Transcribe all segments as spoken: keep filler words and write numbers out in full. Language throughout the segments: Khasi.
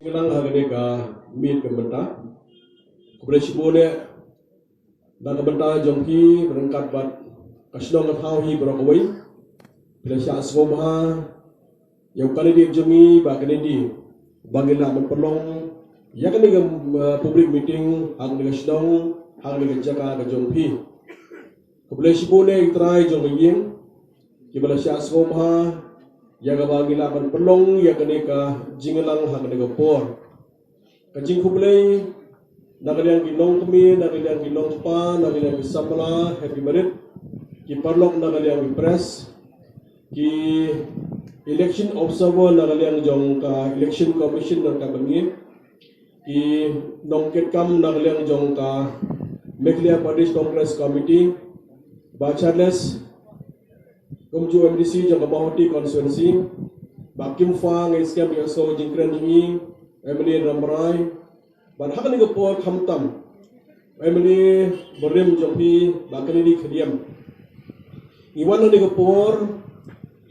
Lang ha kane ka miet ka mynta. Khublei shibun eh na ka bynta jong phi ryngkat bad ka shnong ka thaw hi baroh kawei. Phi la shah sngewbha ïa u candidate jong ngi Bah Kennedy ba ngi lah ban pynlong ïa kane ka, uh, public meeting ha kane ka shnong, ha kane ka jaka ka jong phi. Khublei shibun eh i trai jong ka ïing kiba la shah sngewbha ïa kaba ngi lah ban pynlong ïa kane ka jingïalang ha kane ka por. Ka jingkhublei na ka liang ki nongkmie, na ka liang ki nongkpa, na ka liang ki samla, happy married, ki paralok na ka liang ki press, ki election observer na ka liang jong ka election commission na ka bangin, ki nongkitkam na ka liang jong ka Meghalaya Pradesh Congress Committee, Bah Charles, kumjuh M D C jong ka Mawhati constituency, Bah Kim Fang, ngi skhem ïa ka jingkren jong ngi, M L A Rambrai, bad ha kane ka por khamtam M L A barim jong phi Bah Kennedy Khyriem. Ngi wan ha kane ka por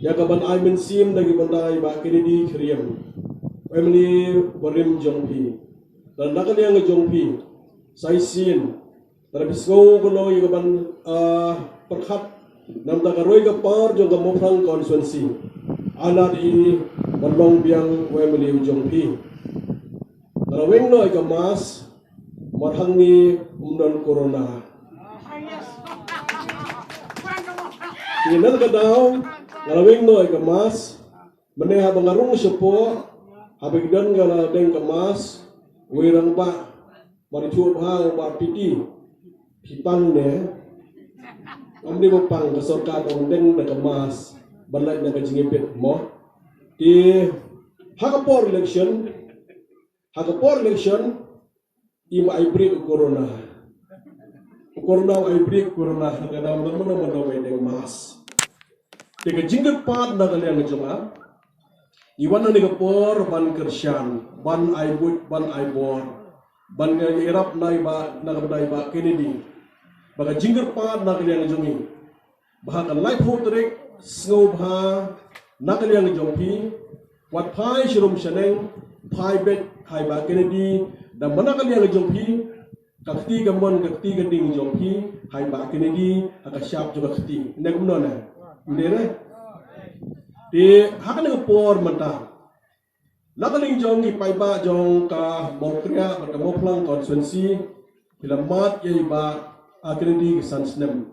ïa ka ban ai mynsiem da ki ban dei Bah Kennedy Khyriem, M L A barim jong phi. Dan na ka liang jong phi, sa shisien lada phi sngew ka long ïa ka ban, ah, pyrkhat namar ka roi ka par jong ka Mawphlang constituency, ai lad ïa i ban long biang u M L A jong phi. Nga la weng noh ïa ka mask, namar hangne ym don corona. Te na kata ka daw nga la weng noh ïa ka mask. Mynne haba nga rung shapoh, haba ki don ka la deng ka mask, wei rangbah, mar i chuh bha u Bah Piti, phi pang ne? Ym dei ba pang, ka sorkar ka ong deng da ka mask ban lait na ka jingïabit mo. Te ha ka por election, ha ka por election, i ba ai break u corona. U corona u ai break u corona, ha ka daw mano mano mano ba i deng mask. Te ka jingkyrpad na ka liang jong nga, i wan ha kane ka por ban kyrshan, ban ai buit, ban ai bor, ban ïarap na i Bah, na ka bynta i Bah Kennedy. Ba ka jingkyrpad na ka liang jong ngi, ba ha ka laiphew tarik sngewbha na ka liang jong phi, wat phai sharum shaneng, phai beit ha i Bah Kennedy, da man na ka liang jong phi, ka kti ka mon, ka kti ka ding jong phi ha i Bah Kennedy, ha ka shap jong ka kti. Ne kumno ne? Ne re? Te ha kane ka por mynta, na ka liang jong ki paidbah jong ka Mawkriah bad ka Mawphlang constituency, phi la mad ïa i Bah Kennedy ki san snem.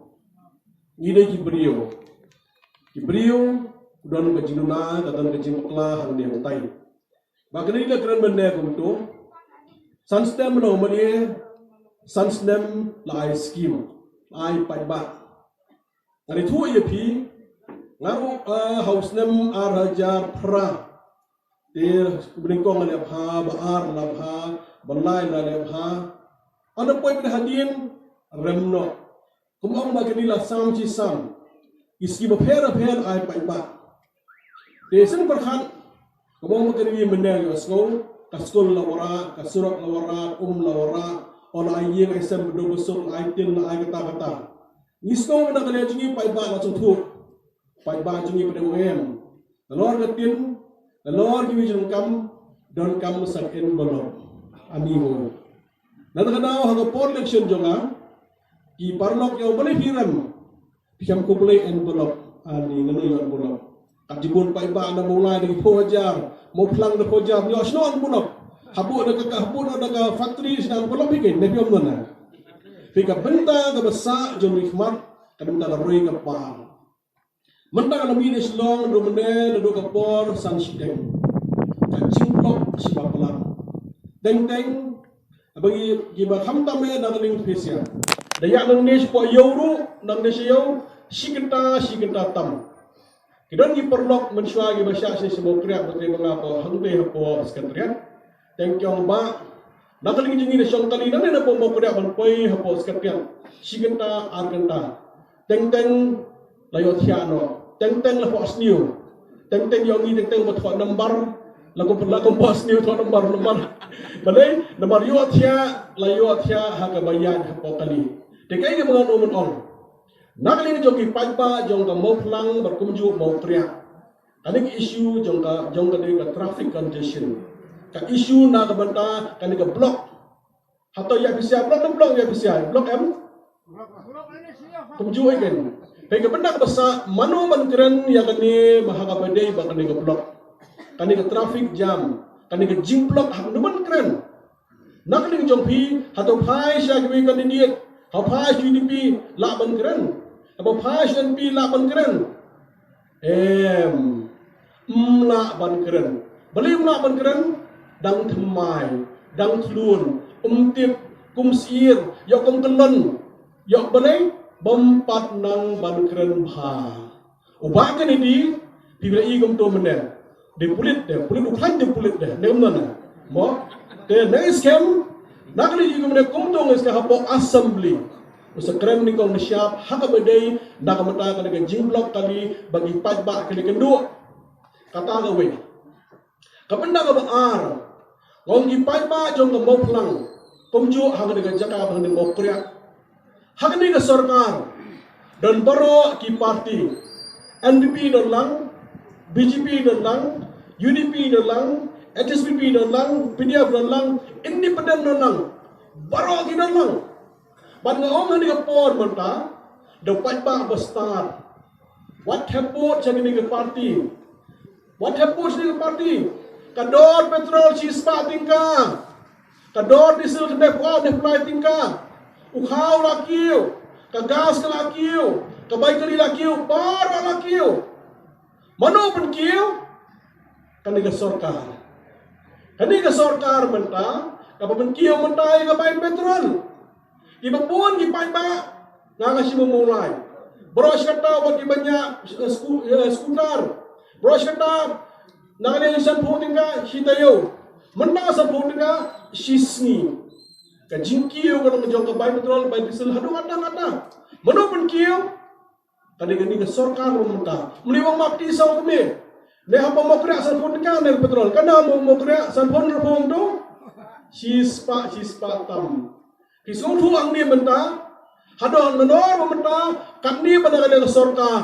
Ngi dei ki briew, ki briew, don ka jingduna, ka don ka jingbakla hangne hangtai. Bah Kennedy la kren mynne kumto, san snem la u M L A, san snem la ai skim, la ai paidbah. Nga ïathuh ïa phi, nga ruh, ah, ha u snem ar hajar phra, te banyngkong nga leh bha, ba ar la bha, ba lai la leh bha. Haba poi beit hadien, rem noh. Kum ong Bah Kennedy la sam shi sam, ki skim bapher bapher ai paidbah. Te shen pyrkhat, kum ong Bah Kennedy mynne ïohsngew, ka skul la wanrah, ka surok la wanrah, um la wanrah, o la ai ïing ai sem, ba dei ba suk, la ai tin, la ai kata kata. Ngi sngew na ka liang jong ngi paidbah la sngewthuh, paidbah jong ngi pat dei u em. Nalor ka tin, nalor kiwei ki jingdonkam, donkam sa ka envelope. Ani mo. Na kata ka daw ha ka por election jong nga, ki paralok ïa u balei phi rem, phi khlem khublei envelope. Ani, ngano ïoh envelope? Kat jibun paidbah na Mawlai da ki phew hajar, Mawphlang da phew hajar, ïoh shano envelope? Habuh da ka, habuh da ka factory shano envelope hi kein, ne phi ym don na. Phi ka bynta kaba sah jong ngi khmat, ka bynta ka roi ka par. Mynta ka la mih na Shillong, naduh mynne, naduh ka por san shiteng. Ka jingblock shiba palat. Teng teng, haba ngi, kiba khamtam eh na ka liang phesia, da ïa nangne shapoh ïew ruh, nangne sha ïew, shi kynta, shi kynta tam. Ki don ki paralok mynshuwa kiba shah sha Mawkriah, ba trei ba nga hapoh, hangtei hapoh Secretariat. Teng ki ong ba, na ka liang jong ngi na shong kali, nangne na Mawkriah ban poi hapoh Secretariat, shi kynta, ar kynta. Teng teng la ïohthiah noh. Teng teng la phohsniew. Teng teng ïoh ngi teng teng ba thoh nambar. La kum, la kum phohsniew thoh nambar, nambar. Balei, nambar ïohthiah, la ïohthiah ha kaba ïaid hapoh kali. Te kaei kaba ngan ong, ngan ong, na ka liang jong ki paidbah jong ka Mawphlang bad kumjuh Mawkriah, kane ka issue jong ka, jong ka dei ka traffic congestion. Ka issue na ka bynta kane ka block. Hato ïa phi sha block, block ïa phi sha block em? Kumjuh ïa kan. Phi ka bynta ka basa mano ban kren ïa kane, ma ha kaba dei ba kane ka block, kane ka traffic jam, kane ka jingblock, ha mano ban kren. Na ka liang jong phi, hato phai sha kiwei ka candidate, ha phai sha U D P lah ban kren, ha phai sha N P lah ban kren. Em, ym lah ban kren. Balei ym lah ban kren? Dang thymmai, dang thlun, ym tip, kum syier, ïoh kum kyllon, ïoh balei, bym pat nang ban kren bha. U Bah Kennedy, phi ba i kumto mynne. Dei pulit de, pulit u khlaiñ dei pulit de, ne kumno na. Mo, te ne skhem, na ka liang kumne kumto ngi skhem hapoh assembly. U sa kren nyngkong nyngshap, ha kaba dei, na ka bynta kane ka jingblock kali, ba ki paidbah ki la kynduh. Kata kawei. Ka bynta kaba ar, nga ong ki paidbah jong ka Mawphlang, kumjuh ha kane ka jaka ba kane Mawkriah. Ha kane ka sorkar, don baroh ki party, N P P don lang, B J P don lang, U D P don lang, H S P P don lang, P D F don lang, independent don lang, baroh ki don lang. Bad nga ong ha kane ka por mynta, da paidbah ba stad. Wat thep vote sha kine ki party. Wat thep vote sha kine ki party. Ka dor petrol shispah tyngka. Ka dor diesel ka hynñiewphew, hynñiewphew lai tyngka. U khaw la kiew. Ka gas ka la kiew. Ka bai kali la kiew. Baroh la kiew. Mano pynkiew? Kane ka sorkar. Kane ka sorkar mynta, kaba pynkiew mynta ïa ka bai petrol. Kiba bun ki paidbah, nga nga shim u Mawlai. Baroh shi katta wat kiba ñiah, eh, sku-, eh, skutar. Baroh shi katta, na ka liang sanphew tyngka shi taïew. Mynta sanphew tyngka shi sngi. Ka jingkiew ka long jong ka bai petrol, bai diesel, haduh katta katta. Mano pynkiew? Ka dei kane ka sorkar ba mynta. Mane ong ma phi saw kmie. Ne hapoh Mawkriah sanphew tyngka ne petrol. Kane hapoh Mawkriah sanphew hynñiewphew tu. Shispah, shispah tam. Phi sngewthuh hangne mynta. Haduh nangno ba mynta. Katne ba na ka liang ka sorkar.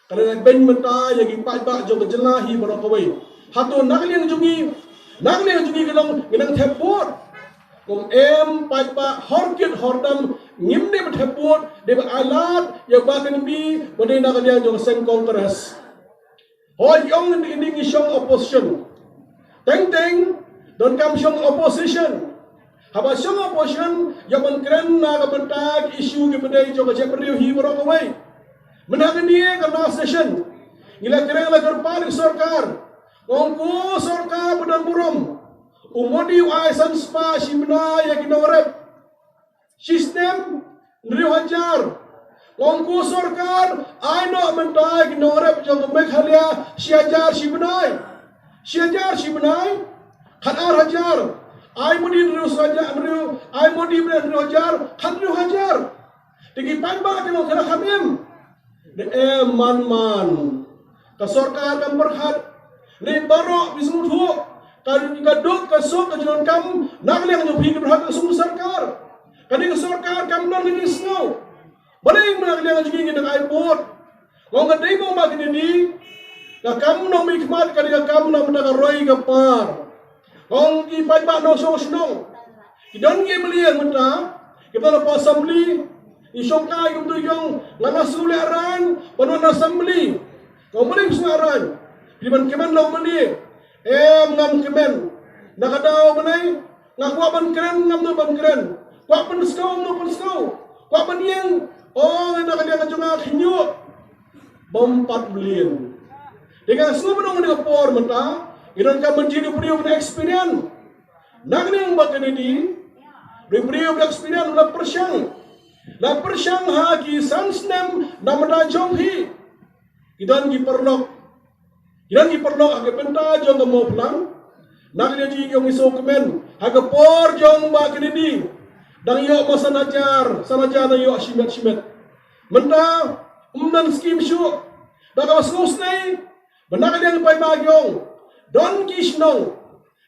Ka dei ban mynta ïa ki paidbah jong ka jylla hi baroh kawei. Hato na ka liang jong ngi. Na ka liang jong ngi ka long ngi nang thep vote. Kum em paidbah hor kit hor dam ngim dei ban thep vote, dei ban ai lad ïa u Bah Kennedy ba dei na ka liang jong ka seng Congress. Hooid, ong ngi, ngi, ngi shong opposition. Teng teng donkam shong opposition. Haba shong opposition, ïa ban kren na ka bynta ki issue kiba dei jong ka jaitbynriew hi baroh kawei. Mynta kane ka last session, ngi la kren la kyrpad ïa ka sorkar. Ong ko sorkar ba don burom. U Modi u ai san spah shi bnai ïa ki nongrep. Shi snem hynriew hajar. Ong ko sorkar, ai noh mynta ïa ki nongrep jong ka Meghalaya shi hajar shi bnai. Shi hajar shi bnai. Khat ar hajar. Ai Modi hynriew hajar, hynriew, ai Modi bnai hynriew hajar, khat hynriew hajar. Te ki paidbah ki long kane kham im. Ne em man man. Ka sorkar kam pyrkhat. Ne baroh phi sngewthuh. Ka, ka duk ka suk ka jingdonkam. Na ka liang jong phi ki pyrkhat ka suk ka sorkar. Kane ka sorkar kam don ka jingsngew. Balei na ka liang jong ngi ngi dang ai vote. Ong ka dei mo ma kine ni. Ka kam nongmihkhmat ka dei ka kam na bynta ka roi ka par. Ong ki paidbah nongshong shnong. Ki don ki M L A mynta, kiba don hapoh assembly, i shongkai kumtu ïong, nga la shu leh rang, ban wan assembly. Nga ong balei phi shu leh rang? Phi ban kmen long M L A. Em ngam kmen. Na ka daw balei? Nga kwah ban kren, ngam nud ban kren. Kwah pynskhem, ngam nud pynskhem. Kwah ban ïeng. Oh, na ka liang ka jong nga khynñiuh. Bym pat mlien. Te nga sngew ban ong ha kane ka por mynta, ngi donkam ban jia u briew ba experience. Na kane ka liang ba kane dei, u briew ba experience u la pyrshang. La pyrshang ha ki san snem na ka bynta jong phi. Ki don ki paralok. Ki don ki paralok ha ka bynta jong ka Mawphlang. Na ka liang jong ngi sngewkmen. Ha ka por jong Bah Kennedy. Dang ïoh ma san hajar, san hajar dang ïoh shimet shimet. Mynta, ym don skim shuh. Ba ka ba sngewsynei. Ba na ka liang paidbah ki ong. Don ki shnong.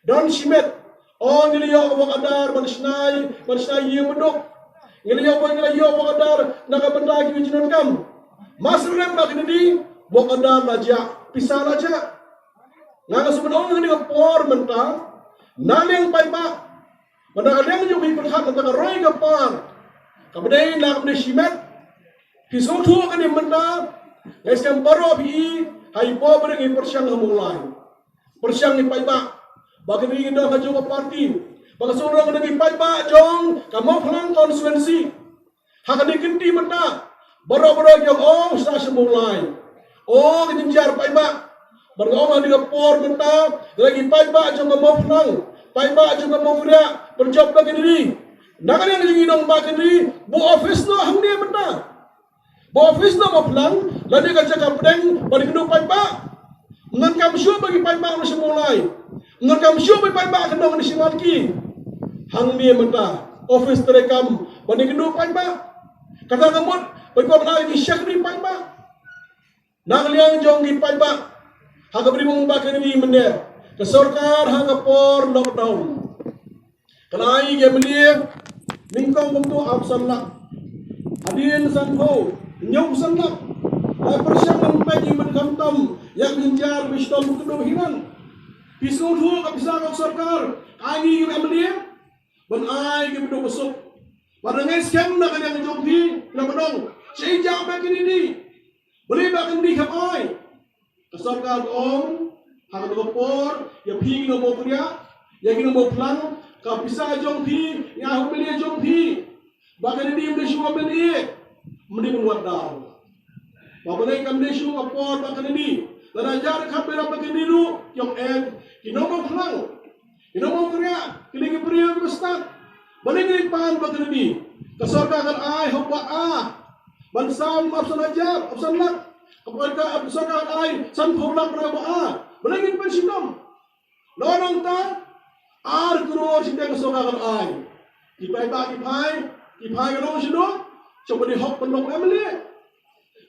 Don shimet. Oh, ngi la ïoh wok adar, ban shna, ban shna ïing baduk. Ngi la ïoh, ngi la ïoh wok adar, na ka bynta ki jingdonkam. Master rem Bah Kennedy, wok adar la jah, pisa la jah. Nga nga shu ban ong ha kane ka por mynta, Na liang paidbah, ba na ka liang jong phi pyrkhat na ka roi ka par, kaba dei na ka bynta shimet, phi sngewthuh kane mynta, nga sngewthuh baroh phi i, ha i por ba dang i pyrshang ha Mawlai. Pyrshang i paidbah, ba kane ngi don ha jong ka party, ba ka sngewthuh kane i paidbah jong ka Mawphlang constituency. Ha kane ka kynti mynta, baroh baroh ki ong, oh, sa sha Mawlai. Oh, ka jingjar paidbah. Bad nga ong ha kane ka por mynta, lada ki paidbah jong ka Mawphlang, paidbah jong ka Mawkyrïah, pynjop ba kane ri. Na kane ka jingïadon ba kane ri, buh office noh hangne mynta. Buh office noh Mawphlang, lane ka jaka pdeng, ba dei kynduh paidbah. Ngan kam shuh ba ki paidbah na sha Mawlai. Ngan kam shuh ba ki paidbah ka nong na sha Malki. Hangne mynta, office treikam, ba dei kynduh paidbah. Kata ka mut, ba ki paidbah ki shakri paidbah. Na ka liang jong ki paidbah, ha kaba ri bym ba kane ri mynne, ka sorkar ha ka por lockdown. Ka la ai ïa ki M L A, nyngkong kumto arphew san lak. Hadien sanphew, hynñiewphew san lak. Ai pyrshang ban peit ïa ki ban khamtam, ïa ki jynjar ba shitom ba kynduh hi ngan. Phi sngewthuh ka pisa ka sorkar, ka ai ïa ki M L A, ban ai ki ba duk ba suk. Bad nga skhem na ka liang jong phi, na ba dong, sha ïa ba kine ni. Balei ba kine ni kham ai. Ka sorkar ka ong, ha kano ka por, ïa phi ki nong Mawkyrïah, ïa ki nong Mawphlang, ka pisa jong phi, ïa u M L A jong phi. Ba kane ni ym dei shuh u M L A, ym dei ban wad daw. Ba balei kam dei shuh ka por ba kane ni. Lada jar khat bad ba kane ni ruh, ki ong em, ki nong Mawphlang. Ki nong Mawkyrïah, kine ki briew kiba stad. Balei ngin pan ba kane ni. Ka sorkar kan ai hok ba a. Ban saw arphew san hajar, arphew san lak. Ka por ka sorkar kan ai sanphew lak ruh ba a. Balei ngin pan shitom. Lo nangta, ar klur shiteng ka sorkar kan ai. Ki paidbah ki phai, ki phai ka long shano, sha ba dei hok ban long M L A.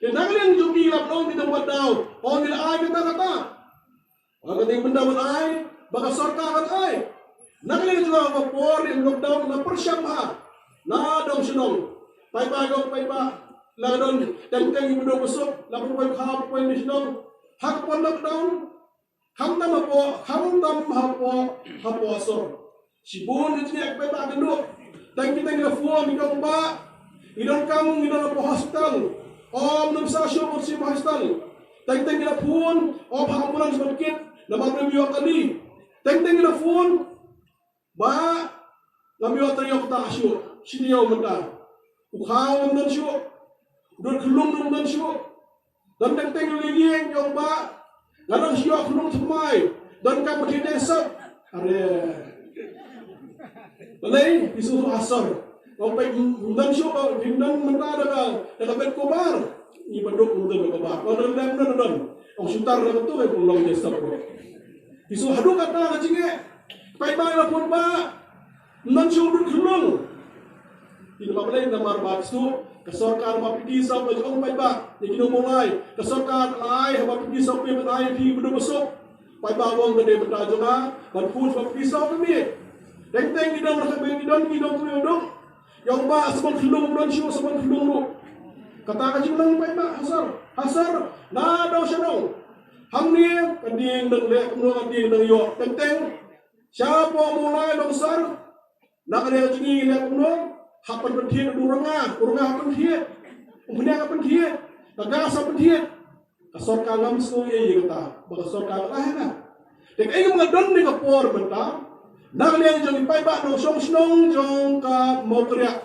Te na ka liang jong ki la pynlong ki dang wad daw, ong ki la ai kata kata. Ong ka dei bynta ban ai, ba ka sorkar kan ai. Na ka liang jong ka por dei lockdown la pyrshang ha. La dong shnong. Paidbah jong paidbah. La don teng teng ki ba duk ba suk, la pynpoi kha pynpoi shnong. Ha ka por lockdown. Khamtam hapoh, khamtam hapoh, hapoh sor. Shibun ki jingeh kiba kynduh. Teng ki teng ki la phone, ki ong ba, ngi donkam, ngi don hapoh hospital. Ym nang sa shuh ban shuh hospital. Teng teng ki la phone, ym ha ambulance ban kit, namar ba ym ïoh kali. Teng teng ki la phone, ba ngam ïoh trei ïoh ktah shuh, shi taïew mynta. U khaw ngam don shuh, u dud khyllung ngam don shuh. Don teng teng lei lei ïong ba nga dang shu ïoh khyllung thymmai. Don ka pyrthei dei sap. Are. Balei phi shu ha sor. Ong peit ym don shuh ba phi don mynta da ka da ka bed kobar. Ngi ba duk ym don kobar. Ong don lem don don. Ong shu tar da ka tu ka pynlong dei sap. Phi shu haduh kata ka jingeh. Paidbah la pun ba. Ym don shuh u dud khyllung. Ïa kaba balei namar ba shu ka sorkar ba phi dei sap ka jong paidbah. Ïa ki nong Mawlai ka sorkar ai haba phi dei sap phi ban ai phi ba duk ba suk. Paidbah ong ka dei bynta jong nga ban pun ba phi dei sap phi. Teng teng ki dong rasa ki don ki dong ki dong. Ïong ba sa ban khyllung don shuh sa ban khyllung ruh. Kata ka jingnang paidbah ha sor. Ha sor na dong sha dong. Hangne ka ding dang leh kumno ka ding dang ïoh teng teng. Shapoh Mawlai Longsor. Na ka liang jong ngi leh kumno, hap ban pynthied u rnga, u rnga hap pynthied, u bniah hap pynthied, ka gas hap pynthied. Ka sorkar ngam sngew ei ei kata, ba ka sorkar ka lah ïa nga. Te kaei kaba nga don ne ka por mynta, na ka liang jong ki paidbah nongshong shnong jong ka Mawkyrïah,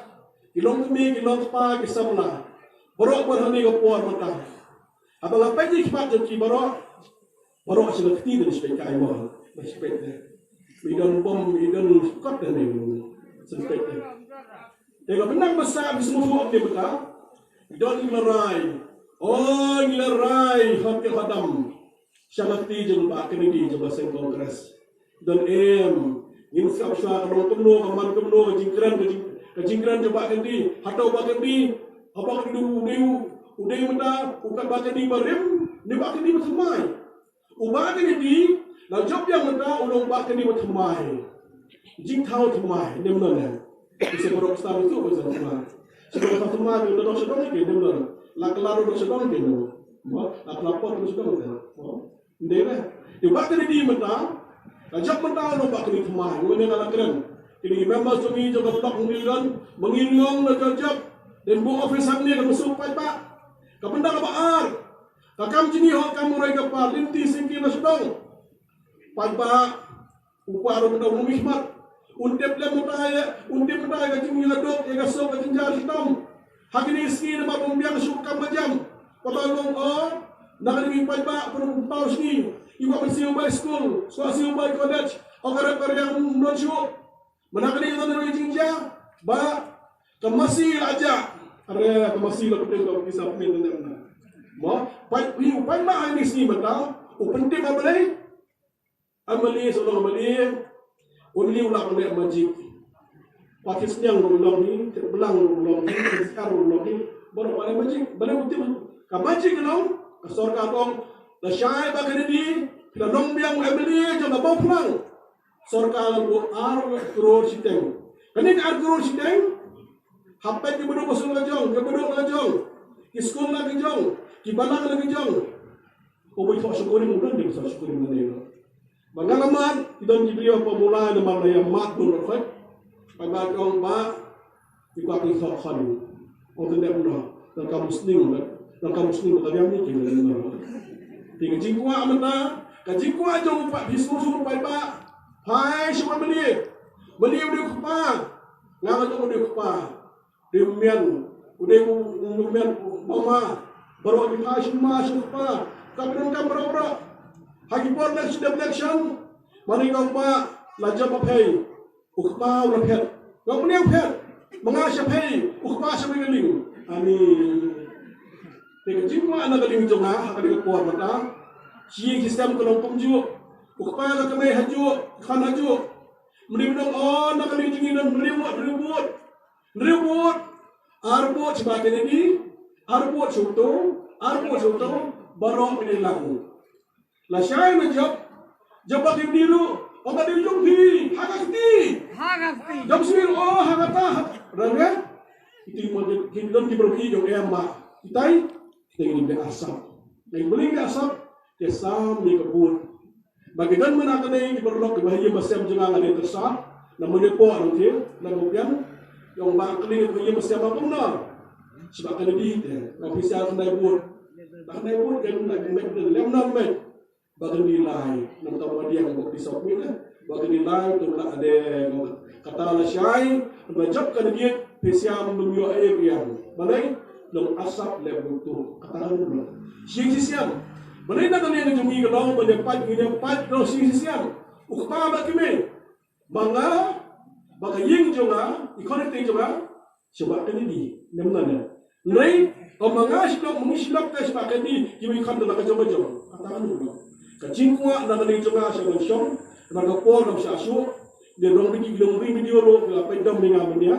ki long kmie, ki long kpa, ki samla, baroh ban ha ne ka por mynta. Haba nga peit ïa ki khmat jong ki baroh, baroh sha ka kti da shu peit ka ai mo. Da shu peit da. I don bom, i don kot da ne. Shu peit da. Te ka bynta ba sa ki sngewthuh ki bynta. I don i la rai. O, i la rai hot ki hodam. Sha ka kti jong ba kane ki jong ba seng Congress. Don em, ngin sngap shuwa ka long kumno, ka man kumno, ka jingkren, ka jing, ka jingkren jong Bah Kandih, hato Bah Kandih, ha Bah Kandih u dei u, u dei mynta u kat Bah Kandih barim, ne Bah Kandih bathymmai. U Bah Kandih la jop ïa mynta u long Bah Kandih bathymmai. Jingthaw thymmai, ne mynta ne. Ki sa baroh star tu ba sa thymmai. Sa baroh star thymmai, ne dong sa dong ke, ne mynta. La Kylla dong sa dong ke, ne. Mo, la Kylla Pop dong sa dong ke. Mo. Ndei re. Te Bah Kandih mynta, Ka jop mynta long ba kini thymmai, ngi ne ka la kren. Kini members jong ngi jong ka block ngi don, ma ngi long la jop jop. Den bu office hangne ka musu paidbah. Ka bynta kaba ar. Ka kam jong ngi hok kam roi ka par, lynti syngkien la sdang. Paidbah, u kwah ruh u dang mih mat. Un tip lem utai, un tip utai ka jingïaduk ïa ka suk ka jynjar shitom. Ha kine ki sngi namar ba ym biang shuh kam ba jam. Ba ba long o, na kane ka paidbah, pynpaw sngi. I kwah ban siew bai skul, kwah siew bai college, o ka rep ka riang ym don shuh. Mynta kane ka don ka jingjia ba ka masi la jia. Are ka masi la pynting ka pisa pynting na. Mo, pai, pai ma ai ni si mynta. U pynting ka balei? Amali so long amali. U ni u la pynleh magic. Pakis nyang long long ni, belang long long ni, sear long long ni. Baroh pynleh magic. Balei u tip ka magic long? Ka sorkar ong la shai ba ka ni di, la long biang amali jong ka bau phlang. Sorkar la buh ar klur shiteng. Kane ka ar klur shiteng, hapdeng ki baduk ka skul ka jong, ki baduk ka jong, ki skul la ki jong, ki balang la ki jong. Ko bai thok shukuri mun don ding sa shukuri mun ding. Ba nga la mat, ki don ki briew ba mulai na mar la ïa mat bun ba khot. Ba ba jong ba Ki kwah ki thok khon. Ong te dep noh. Nang ka musning ba. Nang ka musning ba ka biang ni ki nang noh. Te ka jingkwah mynta. Ka jingkwah jong u pa, phi sur sur paidbah. Phai sha u M L A. Mane u dei u kpa. Nga nga jong u dei u kpa. Dei u mian. U dei u, u, u mian u mama. Baroh ki phai sha u mama sha u kpa. Ka pyndonkam baroh baroh. Ha ki por election, election. Mane ka kpa la jop ba phai. U kpa u la phet. Nga u pynïaw phet. Ma nga sha phei. U kpa sha phei ka lieng. Ani. Te ka jingkwah na ka lieng jong nga ha ka dei ka por mynta. Shi ïing shi sem ka long kumjuh. U kpa ka kmie hajuh, ka khan hajuh. Mri mdong o na ka lieng jong ngi don hynriew ngut, hynriew ngut. Hynriew ngut. Ar ngut sha ba Kennedy. Ar ngut sha uto. Ar ngut sha uto. Baroh ngi dei lang. Lashai na jop. Jop ba kim diru. Ong ka diru jong phi. Ha ka kti. Ha ka kti. Jop sir o ha ka ta. Rang eh. Iti mo jop kim don ki bro ki jong em ba. Kitai. Kita ngi be asap. Ngi beli be asap. Ke sam ni ka bun. Ba ki don mana ka nei ki berlok ki bahaya masem jong nga ni tersap. Na mo ni po nang ki. Na mo pian. Jong ba kli ni bahaya masem apa na. Sebab kena di te. Nang pisa kena bun. Ba kena bun kan na met lem na met. Ba ka ni lai, nam tam ba diang ba ki sok ni la. Ba ka ni lai tu la ade kata lashai, ba jop ka ni pisiam dum yo e biang. Balei, long asap le butu, kata lu. Sing sisiam. Balei na ka ni jong ngi ka long, ba ne pat, ngi ne pat, long sing sisiam. U kpa ba ki me. Ba nga, ba ka ïing jong nga, i khon te jong nga, sha ba ka ni di, nem na ne. Nrei, o ma nga shlok, ma ngi shlok te sha ba ka ni, ki wi khon da ka jong ka jong. Kata ka nu. Ka jingkwah na ka ni jong nga sha ban shong, na ka por na sha shu, de dong bi ki dong bi video ro, ka pe dong ni nga mania.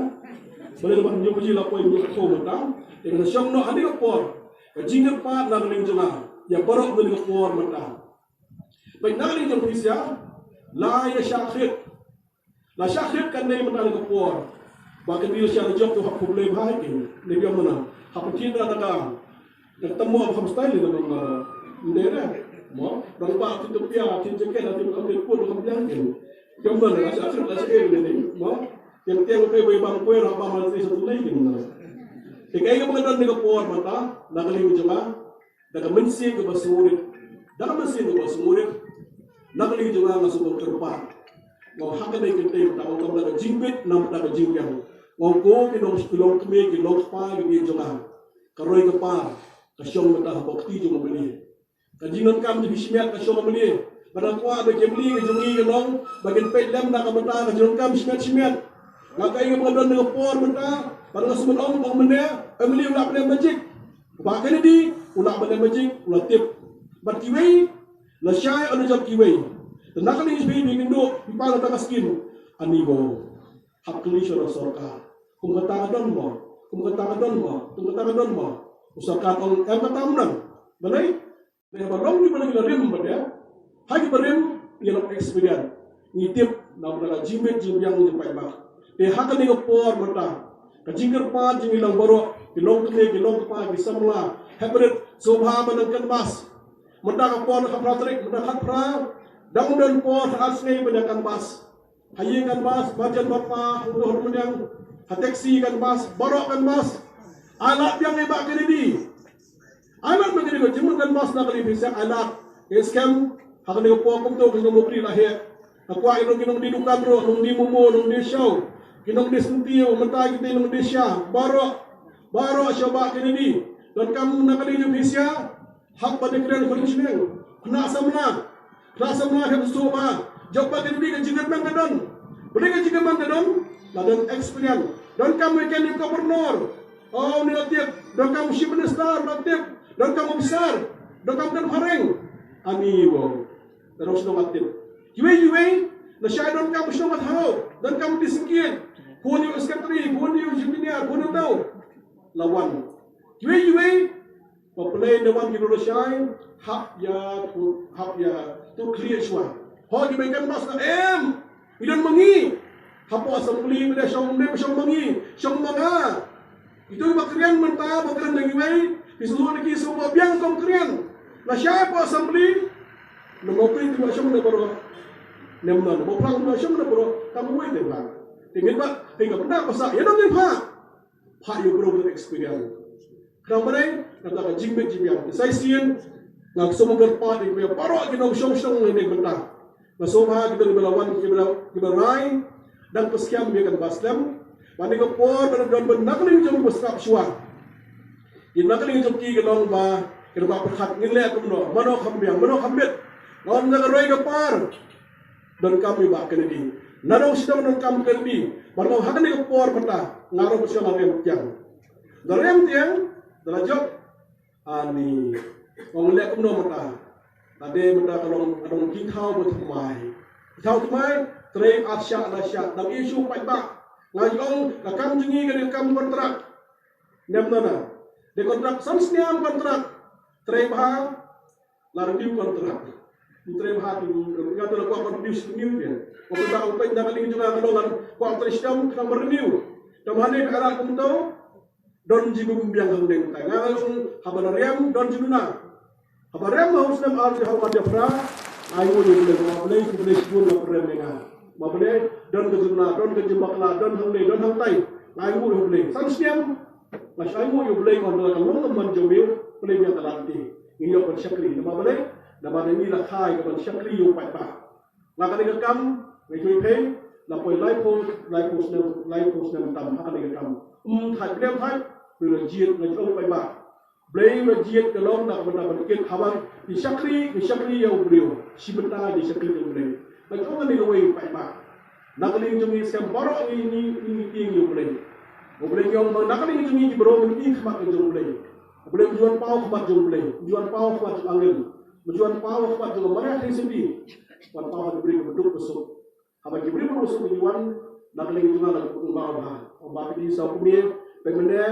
Bale ban nyu ji la poi nyu ko mata. Ka shong no ani ka por. Ka jingkwah na ka ni jong nga, ïa barok ni ka por mata. Pynang ni jong phi sia, la ïa shah khit. La shah khit kan nei mynta ka por. Ba kan ïa shah jok tu hap problem hai kin. Nei biang mynta. Hap tin da ka. Ka tamo ba kham style ni da mynta. Ndere. Mo, dang ba tu tu pia, tin jaket, tin ka pun kham biang kin. Biang mynta la shah khit la shah khit ni. Mo, yang tiang pe bai bang kuer ba man satu lagi kin. Te kai ka mynta ni ka por mynta, na ka ni jong nga. Da ka mynsiem kaba sngewrit. Da ka mynsiem kaba sngewrit. Na ka liang jong nga nga sngewbha kyrpad. Nga ong ha kane ka kynthei mynta nga ong da ka jingbit na mynta ka jingbiang. Nga ong ko ki nong ki long kmie ki long kpa ki dei jong nga. Ka roi ka par ka shong mynta hapoh kti jong u Blei. Ka jingdonkam jong phi shimet ka shong u Blei. Ba nga kwah ba ki Blei ka jong ngi ka long ba kin peit lem na ka mynta ka jingdonkam shimet shimet. Nga kaei kaba nga don na ka por mynta ba nga sngewbha ong ong mynne u Blei u lah pynleh magic. Bah Kennedy u lah ban leh magic, u la tip. Bad kiwei, lashai, u la jop kiwei. Te na ka liang jong phi, phi kynduh, phi pan kata ka skim. Ani ba hap kylli sha u sorkar. Kum kata ka don mo, kum kata ka don mo, kum kata ka don mo. U sorkar ong em kata mynta. Balei? Te ba long ki ba la rim ba de. Ha ki barim, ngi long experience. Ngi tip, na ka jingbit jingbiang jong paidbah. Te ha kane ka por mynta. Ka jingkyrpad jong ngi lang baroh, ki long kmie, ki long kpa, ki samla, hapdeng sngewbha ban nang kynmaw. Mynta ka por khatphra tarik, mynta khatphra, Dang don por ha sngi ban ïa canvass. Ha ïing canvass, marjan bad pa, ha harmonium, ha taxi canvass, baroh canvass. Ai lad biang ïa i Bah Kennedy. Ai lad biang ïa i Bah Kennedy, jingmut canvass na ka liang phi sa ai lad. Ïa skhem, ha kane ka por kumto ka jingmut la heh. Ka kwah ïa ki nongdie dukan ruh, nongdie momo, nongdie shaw. Ki nongdie syntiew, mynta kita nongdie sha. Baroh, baroh sha Bah Kennedy. Donkam na ka liang jong phi sa. Hap ban ïakren khun shneng. Khynnah samla. Khynnah samla hep sngewbha. Jop ba ka dei ka jingkyrmen ka don. Balei ka jingkyrmen ka don? La don experience. Donkam weekend ïa ka governor. Oh, uni la tip. Donkam chief minister la tip. Donkam officer. Donkam don phareng. Ani wow. Donkam shnong la tip. Kiwei kiwei. La shai donkam shnong la thaw. Donkam district. Khun ïa u secretary, khun ïa u engineer, khun ïa u tau. La wan. Kiwei kiwei. Ba pynleit na wan ki briew lashai, hap ïa tu, hap ïa tu khlieh shuwa. Ho ki ba ïa canvass na em. I don ma ngi. Hapoh assembly ba dei shong, dei shong ma ngi, shong ma nga. Itu ba kren mynta, ba kren da kiwei, ki sngewthuh na ki sngewbha biang kum kren. Lashai hapoh assembly, na Mawkyrwat ki ba shong na baroh. Nem na, na Mawphlang ki ba shong na baroh, tang wei te ba. Te ngin ba, te ka bynta ba sa, ïa dang ngin ba. Phah ïa u briew with experience. Khnang ba dei, kata ka jingmut jingbiang. Sa shisien, nga ksuid kyrpad ïa baroh ki nongshong shnong ne mynta. Nga sngewbha kita kiba la wan, kiba la, kiba rai, dang pynskhem ïa kane ba slem. Ba ha kane ka por, ba don ban na ka liang jong ki ba sngap shuwa. Ïa na ka liang jong ki ka long ba, ki ba pyrkhat ngin leh kumno, mano kham biang, mano kham bit. Nga wan na ka roi ka par. Donkam ïa Bah Kennedy. Nadong sdang donkam Kennedy. Bad long ha kane ka por mynta. Nga ruh ba sdang la rem tiang. Da rem tiang, da la jop. Ani. Ong leh kumno mynta. Lade mynta ka long, ka long jingthaw ba thymmai. Thaw thymmai, trei ar shah ar shah. Dang issue paidbah. Nga ong, ka kam jong ngi ka dei ka kam kontrak. Nem na na. Dei kontrak san snem kontrak. Trei bha, la renew kontrak. Trei bha tu, nga tu la kwah kontrak renew snem ïa. Ko ba ong peit na ka liang jong nga ka long, kwah trei snem khnang ba renew. Te ma hangne ka rak kumto, don jingmut jingbiang hangne. Nga ong haba la rem, don jingduna. Haba rem ha u snem ar hajar arphew phra, ai nguh ïa U Blei, U Blei, U Blei shibun la pynrem ïa nga. Ma Blei, don ka jingduna, don ka jingbakla, don hangne, don hangtai. Ai nguh ïa U Blei. San snem, Nga shu ai nguh ïa U Blei, nga ong ka long ka mon jong me, Blei me ka lynti. Ngi ïoh ban shakri namar balei? Namar ngi la kha ïa ka ban shakri ïa u paidbah. Nga kane ka kam, nga ïohi phi, la poi laiphew, laiphew snem, laiphew snem tam ha kane ka kam. Um thait, Blei um thait, Blei la jied, nga jong u paidbah. Blei la jied ka long na ka bynta ban kit haba ngi shakri, ngi shakri ïa u briew. Shi bynta ngi shakri ïa u Blei. Nga jong kane kawei u paidbah. Na ka liang jong ngi skhem baroh ngi, ngi, ngi, ngi tieng ïa U Blei. U Blei ngi ong ba na ka liang jong ngi ki briew ngi khmat ka jong U Blei. U Blei um ju wan paw khmat jong U Blei, um ju wan paw khmat jong angel, um ju wan paw khmat jong ka Maria Theisotti. Wan paw ha ki briew ba duk ba suk. Haba ki briew ba duk ba suk ki wan, na ka liang jong nga la ong ba, ong ba phi dei sa u kmie, phi mynne,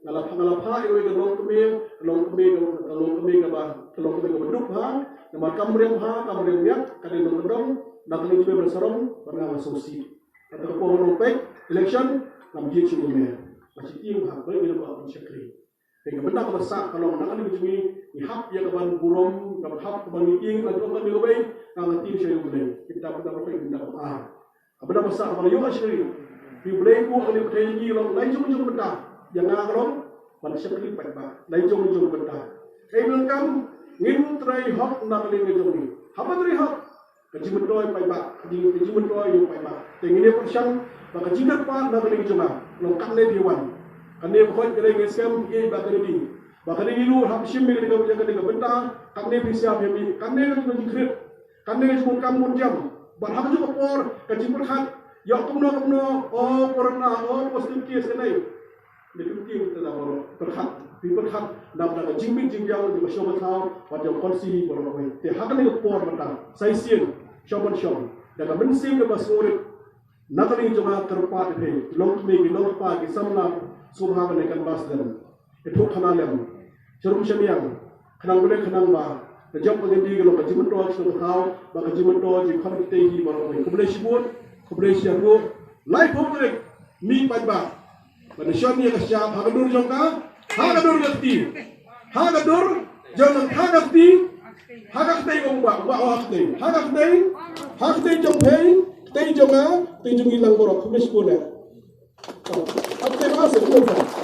nga la phah, nga la phah ïa ka longkmie, ka longkmie, ka longkmie kaba, ka longkmie kaba duk bha, namar kam rem bha, kam rem ïap, ka dei nongkyndong, na ka liang jong me ban sarong, bad nga nga sngewsih. Kata ka por ba nang peit election, ngam jied shuh ïa me. Ba shi tieng ba hap, ba ïa me ban shakri. Te ka bynta kaba sah ka long na ka liang jong ngi, ngi hap ïa ka ban burom, ka ban hap ka ban ngi tieng, ka jong ka liang kawei, ka ban tieng sha ïa U Blei. Kita bynta ba peit bynta kaba ar. Ka bynta ba sah kaba la ïoh shakri. Phi U Blei buh ka liang pyrthei ngi long lai jong jong bynta. Ïa nga ka long ban shakri paidbah. Lai jong jong bynta. Ei, donkam ngin trei hok na ka liang jong ngi. Haba trei hok. Ka jingmyntoi paidbah, ka jing, ka jingmyntoi ïa u paidbah. Te ngin ïa pyrshang ba ka jingkyrpad na ka liang jong nga, long katne phi wan. Kane ba hoi ka dei ngi skhem ïa ba ka dei. Ba ka dei ngi lu hap shim ïa ka dei ka bynta, katne phi siap ïa mi, katne ka jingkrit, katne ka jingbun kam bun jam. Bad ha ka juh ka por, ka jingpyrkhat, ïa kumno kumno, o corona, o positive case ka dei. Ngi pyntieng te da baroh pyrkhat, phi pyrkhat na ka jingmut jingbiang jong ka shong ka thaw bad jong ka constituency baroh kawei. Te ha kane ka por mynta sa shisien shong ban shong da ka mynsiem kaba sngewrit. Na ka liang jong nga kyrpad ïa phi, ki longkmie, ki longkpa, ki samla, sngewbha ban leh canvass lem, ïathuhkhana lem, sharum shaniang. Khnang ba, khnang ba ka jong ka ngi ka long ka jingmyntoi sha ka thaw bad ka jingmyntoi jong ka community hi baroh kawei. Khublei shibun, khublei shihajar nguh. Laiphew tarik mih paidbah. Ban shon ïa ka shyiap ha ka dur jong ka, ha ka dur ka kti, ha ka dur jong ka, ha ka kti, ha ka kti jong u bah. Hak dei, hak dei, hak dei jong phi, dei jong nga, dei jong ngi lang baroh, khublei shibun eh. Hak dei ba se, khublei shibun.